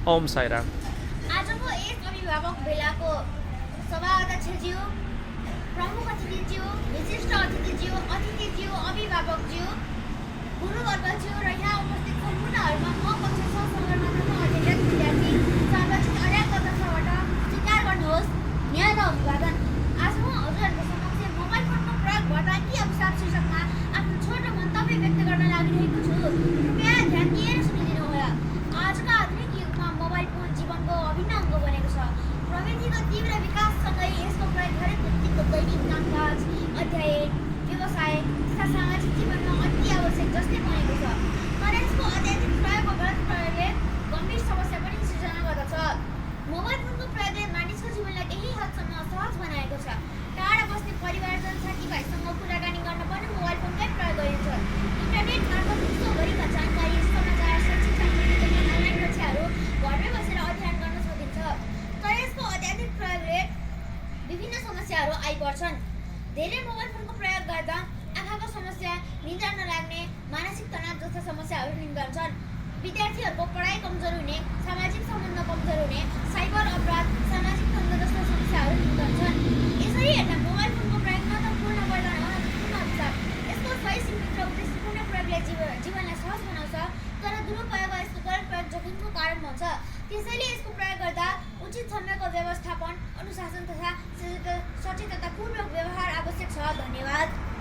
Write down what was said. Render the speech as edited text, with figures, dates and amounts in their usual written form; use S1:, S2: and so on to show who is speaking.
S1: ओम साईराम।
S2: आजको यस अभिभावक भेलाको सभा अध्यक्षज्यू, प्रमुख अतिथिज्यू, विशिष्ट अतिथिज्यू, अभिभावकज्यू, गुरुवर्गज्यू र यहाँ उपस्थित सम्पूर्णहरूमा म कक्षा 6 सगरमाथाको अध्ययन विद्यार्थी सार्वजनिक अर्याल तर्फबाट स्वीकार गर्नुहोस् न्याय र अभिवादन। आज म हजुरहरूको समक्ष मोबाइल फोनको प्रयोगबाट के अभिशाप शीर्षकमा आफ्नो छोटो मन्तव्य व्यक्त गर्न लागिरहेको छु। कृपया ध्यान दिएर सुनिदिनुहोला। आजका आधुनिक युगमा मोबाइल फोन जीवनको अभिन्न अङ्ग बनेको छ। प्रविधिको तीव्र विकाससँगै यसको प्रयोग हरेक व्यक्तिको दैनिक कामकाज, अध्ययन, व्यवसाय तथा सामाजिक जीवनमा अति आवश्यक जस्तै बनेको छ। तर यसको अत्याधिक प्रयोग वा गलत प्रयोगले गम्भीर समस्या पनि सृजना गर्दछ। मोबाइल फोनको प्रयोगले मानिसको जीवनलाई केही हदसम्म सहज बनाएको छ। टाढा बस्ने परिवारजन साथीभाइसँग कुराकानी गर्न पनि मोबाइल फोनकै प्रयोग गरिन्छ। इन्टरनेट मार्फत विश्वभरिका जानकारी, समाचार, शैक्षिक जानकारी तथा अनलाइन कक्षाहरू घरमै बसेर अध्ययन गर्न सकिन्छ। तर यसको अत्याधिक प्रयोगले विभिन्न समस्याहरू आइपर्छन्। धेरै मोबाइल फोनको प्रयोग गर्दा आँखाको समस्या, निद्रा नलाग्ने, मानसिक तनाव जस्ता समस्याहरू निम्त्याउँछन्। विद्यार्थीहरूको पढाइ कमजोर हुने, सामाजिक सम्बन्ध कमजोर हुने, साइबर अपराध, सामाजिक द्वन्द्व जस्ता समस्याहरू निम्त्याउँछन्। यसरी हेर्दा मोबाइल फोनको प्रयोग न त पूर्ण वरदान हो, न त पूर्ण अभिशाप। यसको सही, सीमित र उद्देश्यपूर्ण प्रयोगले जीवनलाई सहज बनाउँछ, तर दुरुपयोग यसको गलत प्रयोग जोखिमको कारण बन्छ। त्यसैले यसको प्रयोग गर्दा उचित समयको व्यवस्थापन, अनुशासन तथा सचेततापूर्वक व्यवहार आवश्यक छ। धन्यवाद।